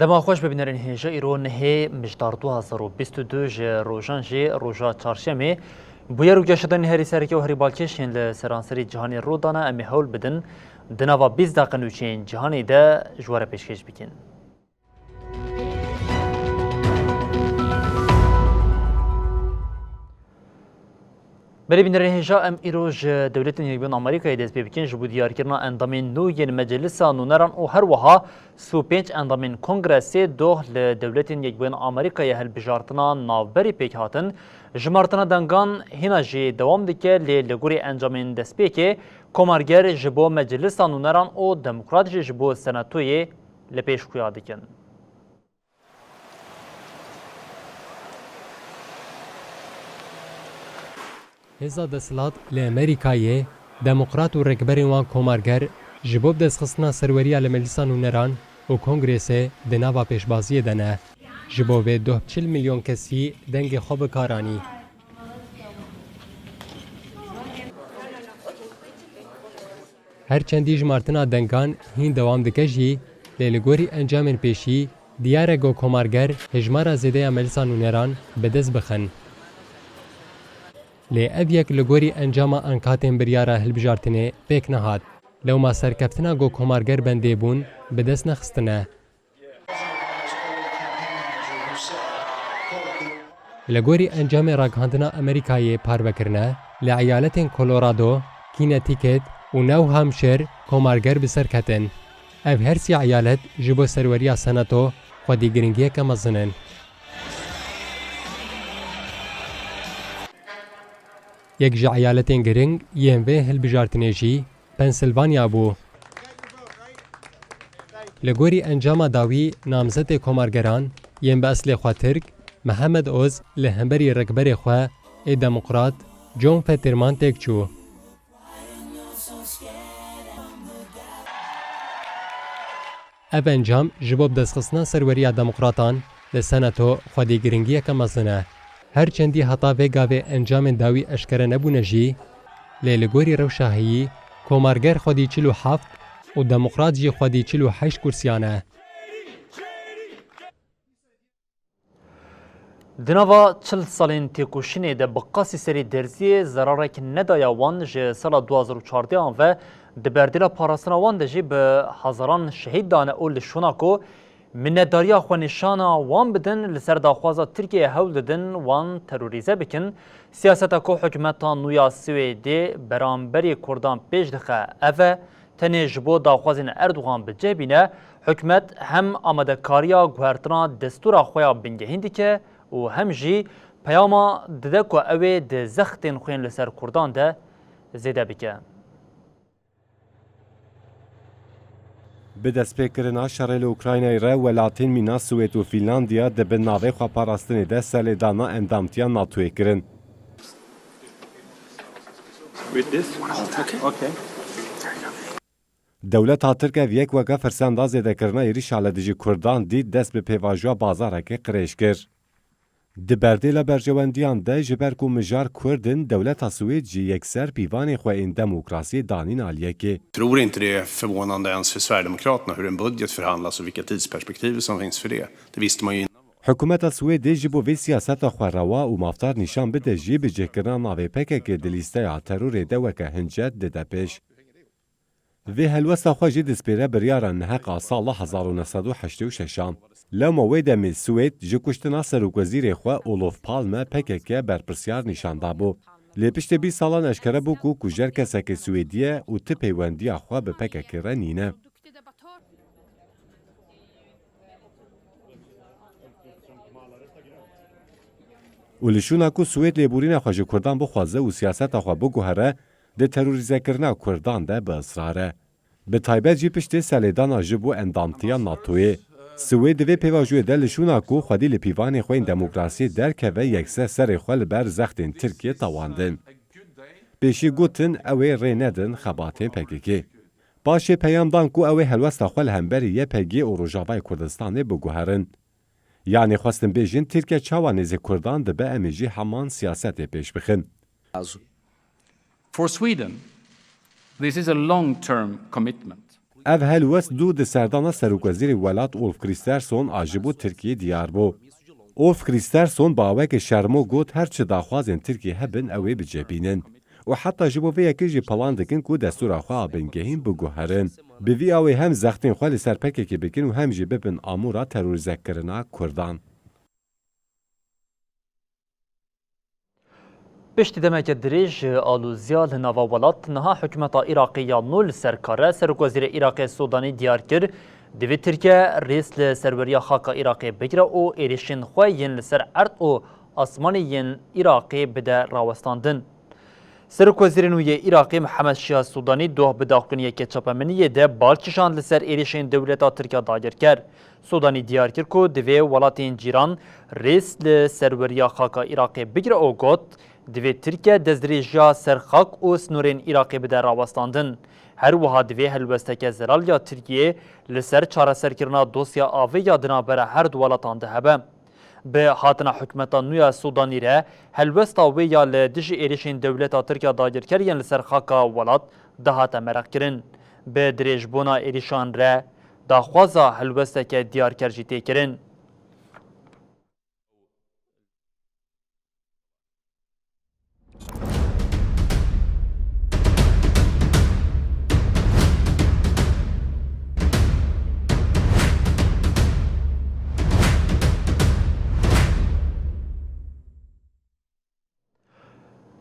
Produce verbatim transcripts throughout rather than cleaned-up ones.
Dema xweş bibînerên hêja îro nihê Mijdar du hazar û bîst û du ji rojan jî roja çarşemê. Bûyer û geşedanên herî sereke û herî balkêş yên li seranserî cîhanê rû dane, em ê hewl bidin di nava bîst deqe nûçeyên cîhanê de ji we re pêşkêş bikin. Belê bînerên hêja, em îro ji Dewletên Yekbûyên Amerîkayê dest pê bikin. Ji bo diyarkirina endamên nû yên Meclisa Nûneran û her wiha sî û pênc endamên Kongresê doh li Dewletên Yekbûyên Amerîkayê hilbijartina navberî pêk hatin. Jimartina dengan hîna jî dewam dike, lê li gorî encamên destpêkê komarger ji bo Meclisa Nûneran û demokrat jî ji bo Senatoyê li pêş xuya dikin. Hêza desthilat li Amerîkayê, demokrat û rêkberên wan komarger ji bo bidestxistina serweriya li Meclisa Nûneran û Kongresê di nava pêşbaziyê de ne. Ji bo vê doh çil milyon kesî dengê xwe bi kar anî. Her çendî jimartina dengan hîn dewam dike jî, lê li gorî encamên pêşî diyar e ku komarger hejmara zêde ya Meclisa Nûneran bi dest bixin. Lê ev yek li gorî encama ankatên biryara hilbijartinê pêk nehat. Lewma serkeftina ku komarger bendê bûn bi dest nexistine. Li gorî encamê ragihandina Amerîkayê parve kirine, li eyaletên Colorado, Connecticut û New Hampshire komarger bi ser ketin. Ev her sî eyalet ji bo serweriya Senato xwedî giringiyeke mezin in. Yek ji eyaletên giring yên vê hilbijartinê jî Pensilvanya bû. Li gorî encama dawî namzetê komargeran yên bi eslê xwe Tirk, Mehemmed Oz li hemberî rikberê xwe ê demokrat John Fetterman têk çû. Ev encam ji bo bidestxistina serweriya demokratan li Senato xwedî giringiyeke mezin e. Her çendî heta vê gavê encamên dawî eşkere nebûne jî, lê li gorî rewşa heyî, komarger xwedî çil û heft û demokrat jî xwedî çil û heşt kursiyan e. Di nava çil salên têkoşînê de bi qasî serî derziyê zerarek nedaya wan, ji sala du hazar û çardeh an ve di berdêla parastina wan de jî bi hezaran şehîd dane û li şûna ku minnetdariya xwe nîşana wan bidin, li ser daxwaza Tirkiyeyê hewl didin wan terorîze bikin. Siyaseta ku hikûmeta nû ya Swêdê beramberî Kurdan pêş dixe ev e, tenê ji bo daxwazên Erdogan bi cih bîne, hikûmet hem amadekariya guhertina destûra xwe ya bingehîn dike û hem jî peyama dide ku ew ê di zextên xwe yên li ser Kurdan de zêde bike. Bi destpêkirina şerê li Ukraynayê re, welatên mîna Swêd û Fînlandiya di bin navê xweparastinê de serlêdana endamtiya NATOyê kirin. With this? Okay. Okay. Dewleta Tirk ev yek weke firsenda zêdekirina êrîşa li dijî Kurdan dît, dest bi pêvajoya bazareke qirêj kir. Di berdêla berjewendiyan de, ji ber ku mijar Kurd in, dewleta Swêd jî yekser pîvanê xwe ên demokrasiyê danîn aliyekê. Tror inte det är förvånande ens för Sverigedemokraterna hur en budget förhandlas och vilka tidsperspektiv som finns för det. Det visste man ju innan. Hikûmeta Swêdê ji bo vê siyaseta xwe rewa û mafdar nîşan bide jî, bicihkirina navê P K K di lîsteya terorê de weke hincet dide pêş. Vê helwesta xwe jî dispêre biryara neheq a sala hezar û neh sed û heştê û şeş an. Lewma wê demê Swêd ji kuştina serokwezîrê xwe Olof Palme P K K berpirsiyar nîşan dabû. Lê piştî bîst salan eşkere bû ku kujer kesekê Swêdî ye û ti peywendiya xwe bi P K K re nîne. Û li şûna ku Swêd lêborîna xwe ji Kurdan bixwaze û siyaseta xwe biguhere, di terorîzekirina Kurdan de bi israr e. Bi taybet jî piştî selêdana ji bo endamtiya NATOyê, Swêd di vê pêvajoyê de li şûna ku xwedî li pîvanê xwe yên demokrasiyê derkeve yekser serê xwe li ber zextên Tirkiyê tewandin. Pêşî gotin ew ê rê nedin xebatên P K K. Paşê peyam dan ku ew ê helwesta xwe li hemberî Y P G û Rojavayê Kurdistanê biguherin. Yanî xwestin bêjin Tirkiye çawa nêzî Kurdan dibe, em ê jî heman siyasetê pêş bixin. For Sweden, this is a long-term commitment. Ev helwest dû di serdana serokwezîrê welat Ulf Kristersson a ji bo Tirkiyê diyar bû. Ulf Kristersson bi aweke şermo got, her çi daxwazên Tirkiyê hebin, ew ê bicepînin. Û heta ji bo vê yekê jî plan dikin ku destûra xwe a bingehîn biguherin. Bi vî awê hem zextên xwe li ser P K K bikin û hem jî bibin amûra terorîzekirina Kurdan. Piştî demeke dirêj ji alûziya li nava welat, niha hikûmeta Iraqê ya nû li ser kar e. Serokwezîrê Iraqê Sûdanî diyar kir, divê Tirkiye rêz li serweriya xaka Iraqê bigire û êrişên xwe yên li ser erd û asmanê yên Iraqê bide rawestandin. Serokwezîrê nû yê Iraqê Mihemed Şiya Sûdanî doh bi daxuyaniyeke çapemeniyê de bal kişand li ser êrişên dewleta Tirk ya dagirker. Sûdanî diyar kir ku divê welatên cîran rêz li serweriya xaka Iraqê bigire û got, divê Tirkiye destdirêjiya ser xak û sînorên Iraqê bide rawestandin. Her wiha divê helwesteke zelal ya Tirkiyê li ser çareserkirina dosya avê ya di navbera her du welatan de hebe. Bi hatina hikûmeta nû ya Sûdanî re helwesta wê ya li dijî êrişên dewleta Tirk ya dagirker yên li ser xaka welat dihate mereqkirin. Bi dirêjbûna êrişan re daxwaza helwesteke diyarker jî tê kirin.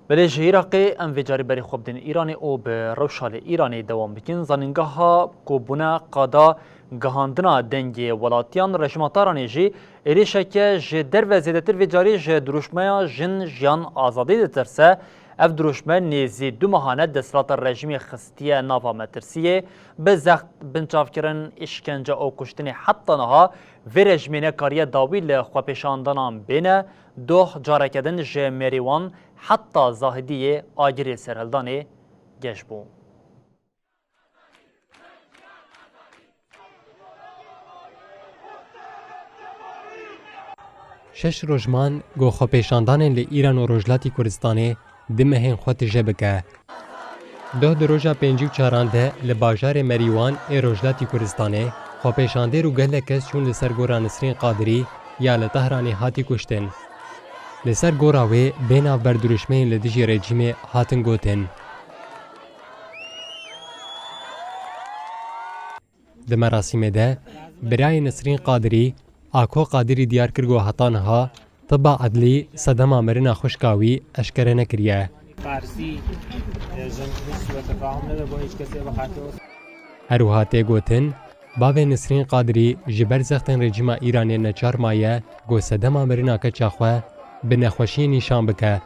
Belê ji Iraqê em vê carî berî xwe bidin Îranê û bi rewşa li Îranê dewam bikin. Zanîngeha ku bûne qada gihandina dengê welatiyan, rejîma Tehranê jî êrişeke ji derve zêdetir vê carî ji dirûşmeya Jin, Jiyan, Azadî ditirse. Ev dirûşme nêzî du mehan e desthilata rejîmê xistiye nava metirsiyê, bi zext, binçavkirin, îşkence û kuştinê heta niha vê rejîmê nekariye dawî li xwepêşandanan bêne. Doh careke din ji Merîwan heta Zahidiyê agirê serhildanê geş bû. Şeş roj man ku xwepêşandanên li Îran û Rojhilatî Kurdistanê du mehên xwe tije bike. Doh di roja pêncî û çaran de li bajarê Merîwan ê Rojhilatî Kurdistanê xwepêşandêr û gelek kes çûn li ser gora Nisrîn Qadirî ya li Tehranê hatî kuştin. Li ser gora wê bê navber dirûşmeyên li dijî rejîmê hatin gotin. Di merasîmê de birayê Nisrîn Qadirî, Ako Qadirî diyar kir ku heta niha tiba edlî sedema mirina xwişka wî eşkere nekiriye. Her wiha tê gotin, bavê Nisrîn Qadirî ji ber zextên rejîma Îranê neçar maye ku sedema mirina keça xwe bi nexweşiyê nîşan bike.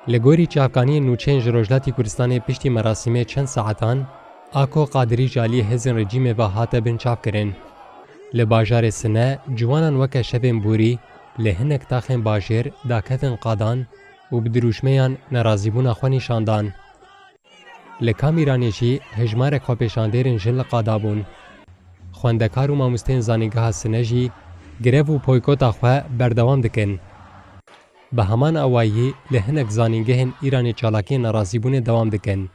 Li gorî çavkaniyên nûçeyên ji Rojhilatî Kurdistanê piştî merasîmê çend saetan, Ako Qadirî ji aliyê hêzên rejîmê ve hate binçavkirin. Li bajarê Sine ciwanan weke şevên borî li hinek taxên bajêr daketin qadan û bi dirûşmeyan nerazîbûna xwe nîşan dan. Li Kamîranê jî hejmarek xwepêşandêrên jin li qada bûn. Xwendekar û mamosteyên zanîngeha Sine jî grev û boykota xwe berdewam dikin. Bi heman awayî li hinek zanîngehên Îranê çalakiyên nerazîbûnê dewam dikin.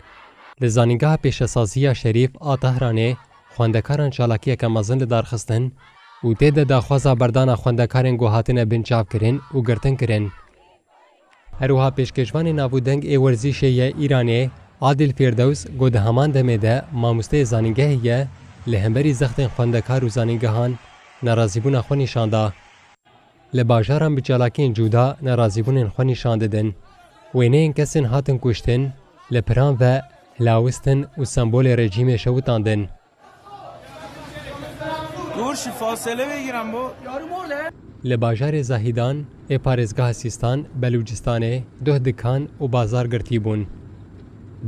Li Zanîngeha Pêşesazî ya Şerîf a Tehranê xwendekaran çalakiyeke mezin li dar xistin û tê de daxwaza berdana xwendekarên ku hatine binçavkirin û girtinkirin. Her wiha pêşkêşvanê nav û deng ê werzîşê yê Îranê Adil Fîrdews ku di heman demê de mamosteyê zanîngehê ye, li hemberî zextên xwendekar û zanîngehan nerazîbûna xwe nîşan da. Li bajaran bi çalakiyên cuda nerazîbûnên xwe nîşan didin. Wêneyên kesên hatin kuştin, li piran ve hilawistin û sembolê rejîmê şewitandin. Dur, şu fasele ve giren bu. Li bajarê Zahîdan ê parêzgeha Sîstan, Belûcistanê, duh dikan û bazar girtî bûn.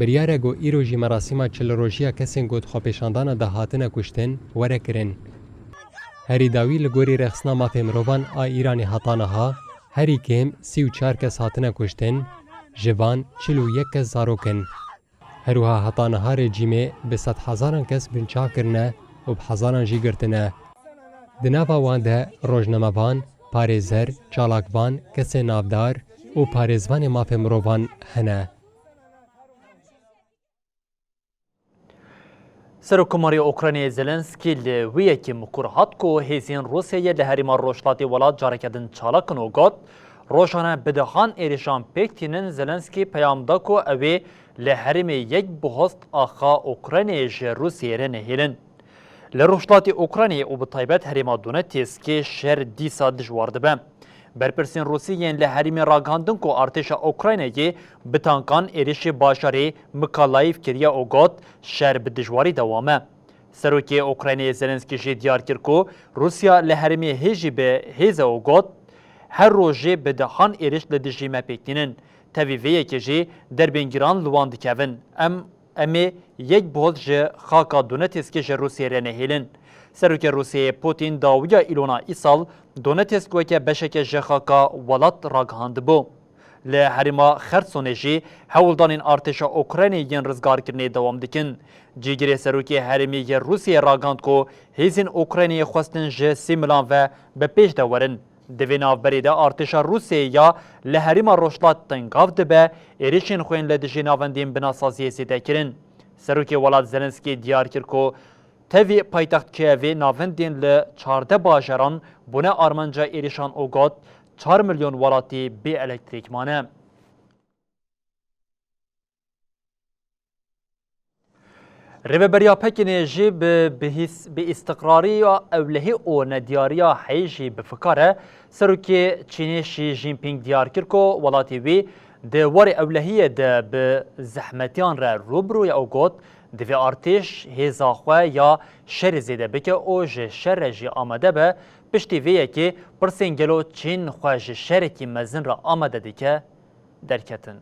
Biryar e ku îro jî merasîma çil rojiya kesên ku di xwepêşandana de hatine kuştin were kirin. Herî dawî li gorî Rêxistina Mafê Mirovan a Îranê heta niha herî kêm sî û çar kes hatine kuştin, ji van çil û yek kes zarok in. Her wiha heta niha rejîmê bi sedhezaran kes binçav kirine û bi hezaran jî girtine. Di nava wan de rojnamevan, parêzer, çalakvan, kesên navdar û parêzvanê mafê mirovan hene. Serokkomarê Ukraynayê Zelensky li wê yekê mikur hat ku hêzên Rûsyayê li herêma rojhilatê welat careke din çalak in û got, rojane bi dehan êrişan pêk tînin. Zelensky peyam da ku ew ê li herêmê yek bihost axa Ukraynayê ji Rûsyayê re nehêlin. Li rojhilatê Ukraynayê û bi taybet herêma Donetskê şer dîsa dijwar dibe. Berpirsên Rûsî yên li herêmê ragihandin ku artêşa Ukraynayê bi tankan êrişê bajarê Mikalayîv kiriye û got, şer bi dijwarî dewam e. Serokê Ukraynayê Zelensky jî diyar kir ku Rûsya li herêmê hêjî bi hêz e û got, her rojê bi dehan êriş li dijî me pêk tînin. Tevî vê yekê jî derbên giran li wan dikevin. Em Em ê yek bol ji xaka Donetskê ji Rûsiyê re nehêlin. Serokê Rûsiyeyê Putin dawiya Îlona îsal Donetsk weke beşeke ji xaka welat ragihandibû. Li herêma Xersonê jî hewldanên artêşa Ukraynê yên rizgarkirinê dewam dikin. Cîgirê serokê herêmê yê Rûsiyê ragihand ku hêzên Ukrayneyê xwestin ji sî milan ve bi pêş de werin. Di vê navberê de artêşa Rûsiyê ya li herêma Rojhilat tengav dibe, êrişên xwe yên li dijî navendên binasaziyê zêde kirin. Serokê welat Zelensky diyar kir ku tevî paytext Kievê navendên li çardeh bajaran bûne armanca êrişan û got, çar milyon welatî bê elektrîk mane. Rêveberiya Pekînê jî bi bihîs-, bi îstiqrariya ewlehî û nediyariya heyî jî bi fikar e. Serokê Çînê Xi Jinping diyar kir ku welatê wî di warê ewlehiyê de bi zehmetiyan re rû bi rû ye û got, divê artêş hêza xwe ya şerê zêde bike û ji şer re jî amade be. Piştî vê yekê pirsên gelo Çîn xwe ji şerekî mezin re amade dike derketin.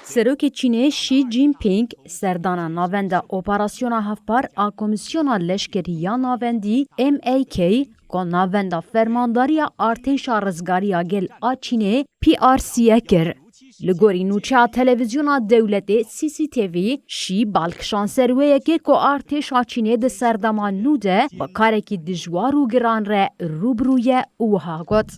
Serokê Çînê Xi Jinping serdana Navenda Operasyona Hevpar a Komîsyona Leşkerî ya Navendî, M A K, ku Navenda Fermandariya Artêşa Rizgariya Gel a Çînê, P R C, kir. Li gorî nûçeya televîzyona dewletê, C C T V, Xi bal kişand ser wê yekê ku artêşa Çînê di serdema nû de bi karekî dijwar û giran re rû bi rû ye û wiha got,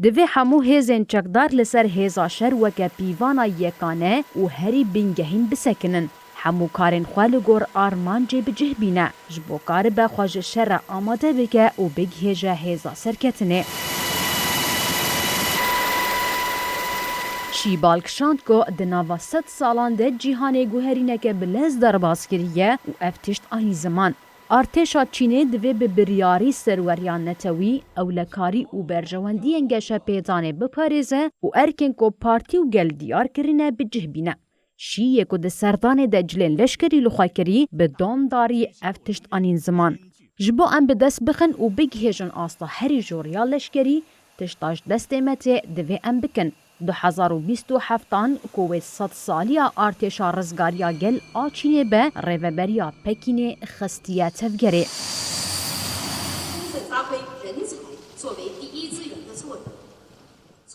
divê hemû hêzên çekdar li ser hêza şer weke pîvana yekane û herî bingehîn bisekinin. Hemû karên xwe li gor armancê bi cih bîne, ji bo karibe xwe ji şer re amade bike û bigihêje hêza serketinê. Xi bal kişand ku di nava sed salan de cîhanê guherîneke bi lez derbas kiriye û ev tişt anî ziman. Artêşa Çînê divê bi biryarî serweriya netewî, ewlekarî û berjewendiyên geşepêdanê biparêze û erkên ku partî û gel diyar kirine bi cih bîne. Xi yê ku di serdanê de cilên leşkerî li xwe kirî, bi domdarî ev tişt anîn ziman. Ji bo em bi dest bixin û bigihêjin asta herî joriya leşkerî, tişta ji destê me tê divê em bikin. Du hezar û bîst û heftan ku wê sed saliya artêşa rizgariya gel a Çînê be, Rêveberiya Pekînê xistiye tevgerê.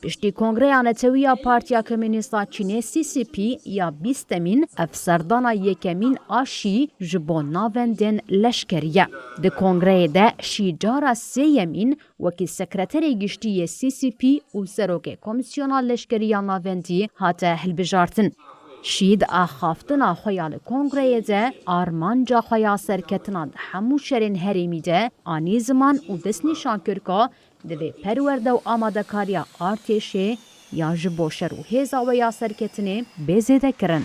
Piştî Kongreya Netewî ya Partiya Komînîst a Çînê, C C P, ya bîstemîn, ev serdana yekemîn a Xi ji bo navendên leşkerî ye. Di kongreyê de Xi cara sêyemîn wekî sekreterê giştî yê C C P û serokê Komîsyona Leşkerî ya Navendî hate hilbijartin. Xi di axaftina xwe ya li kongreyê de armanca xwe ya serketina di hemû şerên herêmî de anî ziman û destnîşan kir ku divê perwerde û amadekariya artêşê ya ji bo şer û hêza wê ya serketinê bê zêdekirin.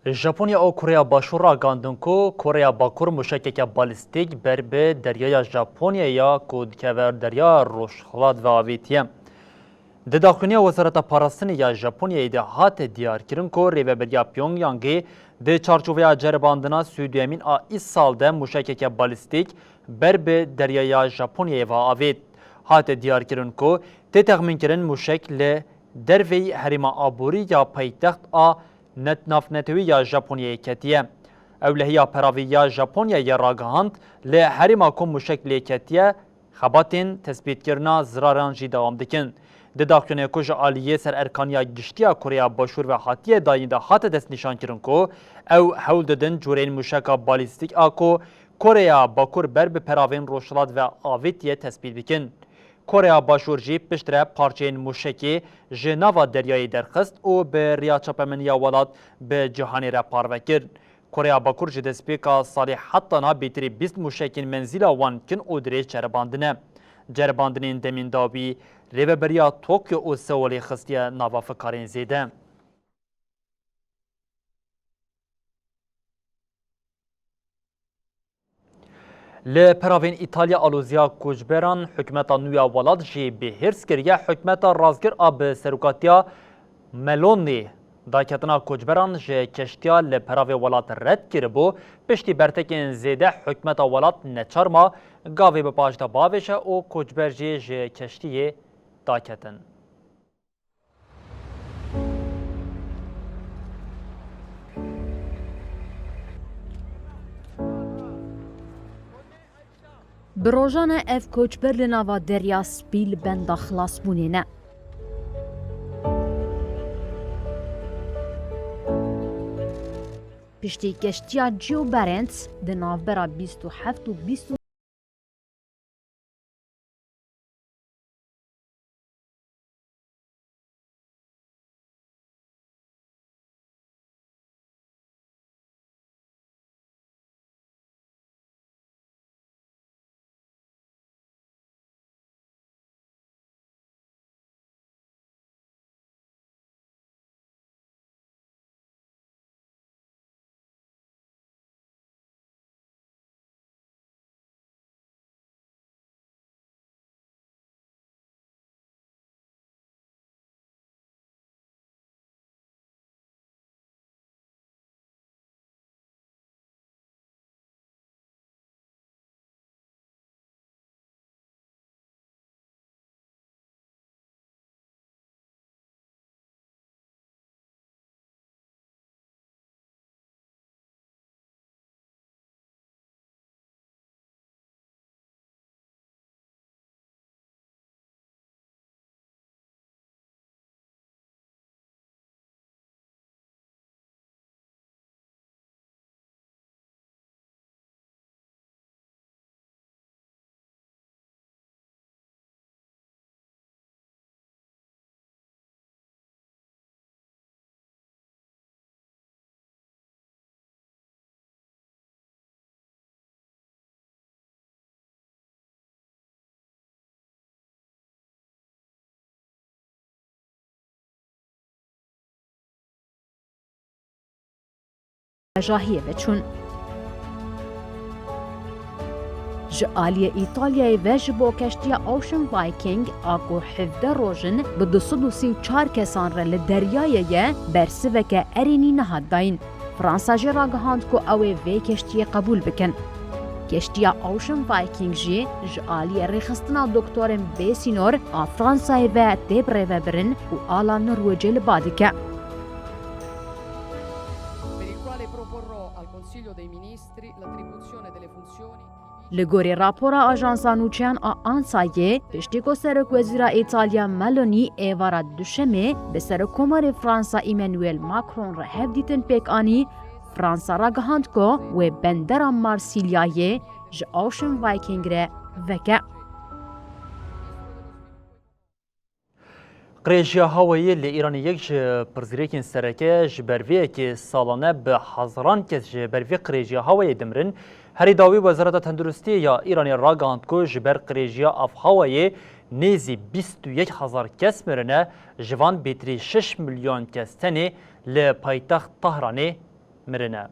Japonya û Koreya Başûr ragandin ku Koreya Bakur mûşekeke balîstîk ber bi deryaya Japonyayê ya ku dikeve derya Rojhilat ve avêtiye. Di daxuyaniya Wezareta Parastinê ya Japonyayê de hate diyarkirin ku rêveberiya Pyongyangê di çarçoveya ceribandina sî û duyemîn a îsal de mûşekeke balîstîk ber bi deryaya Japonyayê ve avêt. Hate diyarkirin ku tê texmînkirin mûşek li derveyî herêma aborî ya paytext a net-, navnetewî ya Japonyayê ketiye. Ewlehiya peravî ya Japonyayê ragihand, li herêma ku mûşek lê ketiye, xebatên tespîtkirina ziraran jî dewam dikin. Di daxuyanê ku ji aliyê Sererkaniya Giştî ya Koreya Başûr ve hatiye dayîn de hate destnîşankirin ku ew hewl didin cûreyên mûşeka balîstîk a ku Koreya Bakur ber bi peravên Rojhilat ve avêtiye tespît bikin. Koreya Başûr jî piştre parçeyên mûşekê ji nava deryayê derxist û bi riya çapemeniya welat bi cîhanê re parve kir. Koreya Bakur ji destpêka salê heta niha bêtirî bîst mûşekên menzîla wan kin û dirêj ceribandine. Ceribandinên demên dawî rêveberiya Tokyo û Seolê xistiye nava fikarên zêde. Li peravên Îtalya aloziya koçberan hikûmeta nû ya welat jî bi hêrs kiriye. Hikûmeta rastgir a bi serokatiya Meloni daketina koçberan ji keştiya li peravê welat red kiribû. Piştî bertekên zêde hikûmeta welat neçar ma gavê bi paş de bavêje û koçber jî ji keştiyê daketin. Bi rojan e ev koçber li nava Derya Spî li benda xilasbûnê ne. Piştî keştiya Geo Barents di navbera bîst û heft û bîst û Jahiyê ve çûn. Ji aliyê Îtalyayê ve ji bo keştiya Ocean Viking a ku hevdeh roj in bi du sed û sî û çar kesan re li deryayê ye, bersiveke erênî nehat dayîn. Fransa jî ragihand ku ew ê vê keştiyê qebûl bikin. Keştiya Ocean Viking jî ji aliyê rêxistina doktorên bêsînor a Fransayê ve tê birêvebirin û ala Norwêcê li ba dike. Per il quale proporrò al Consiglio dei Ministri l'attribuzione delle funzioni Li gorî rapora Ajansa Nûçeyan a ANSAyê, piştî ku Serokwezîra Îtalya Meloni êvara Duşemê bi Serokkomarê Fransa Emmanuel Macron re hevdîtin pêk anî, Fransa ragihand ku wê bendera Marsîlyayê ji Ocean Viking re veke. Qirêjiya hawayê li Îranê yek ji pirsgirêkên sereke ye, ji ber vê yekê salane bi hezaran kes ji ber vê qirêjiya hawayê dimirin. Herî dawî Wezareta Tenduristiyê ya Îranê ragihand ku ji ber qirêjiya avhawayê nêzî bîst û yek hezar kes mirine, ji van bêtirî şeş milyon kes tenê li paytext Tahranê mirine.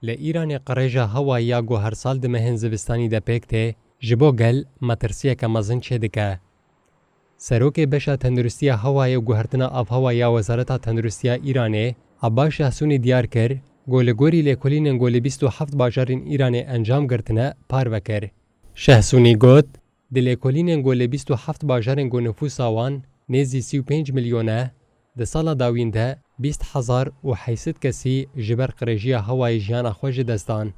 Li Îranê qirêja hewayê ya ku her sal di mehên zivistanî de pêk tê, ji bo gel metirsiyeke mezin çêdike. Serokê Beşa Tenduristiya Hewayê û Guhertina Avhewa ya Wezareta Tenduristiya Îranê, Abbas Şehsûnî diyar kir, ku li gorî lêkolînên ku li bîst û heft bajarên Îranê encam girtine, parve kir. Şehsûnî got, di lêkolînên ku li bîst û heft bajarên ku nifûsa wan nêzî sî û pênc milyon e, di sala dawîn de bîst hezar û heyt sed kesî ji ber qirêjiya hewayê jiyana xwe ji dest dan.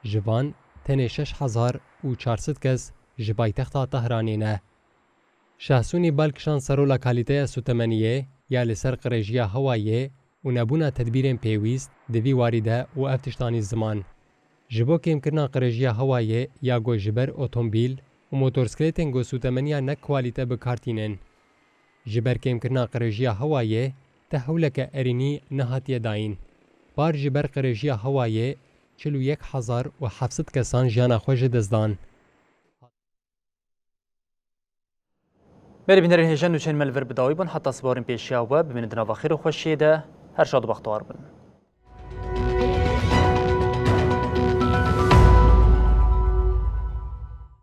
Ji van tenê şeş hezar û çar sed kes ji paytexta Tehranê ne. Şahsûnî bal kişand ser rola kalîteya sûtemeniyê ya li ser qirêjiya hewayê û nebûna tedbîrên pêwîst di vî warî de û ev tiştanî ziman. Ji bo kêmkirina qirêjiya hewayê ya ku ji ber otomobîl û motorsklêtên ku sûtemeniya ne kwalîte bi kar tînin. Ji ber kêmkirina qirêjiya hewayê ti hewleke erênî nehatiye dayîn. Par ji ber qirêjiya hewayê çil û yek hezar û heft sed kesan jiyana xwe ji dest dan. Berê bînerên hêja, nûçeyên me li vir bi dawî bûn. Heta sibarên pêşiya we bimînin di nava xêr û xweşiyê de. Her şad û bextewar bin.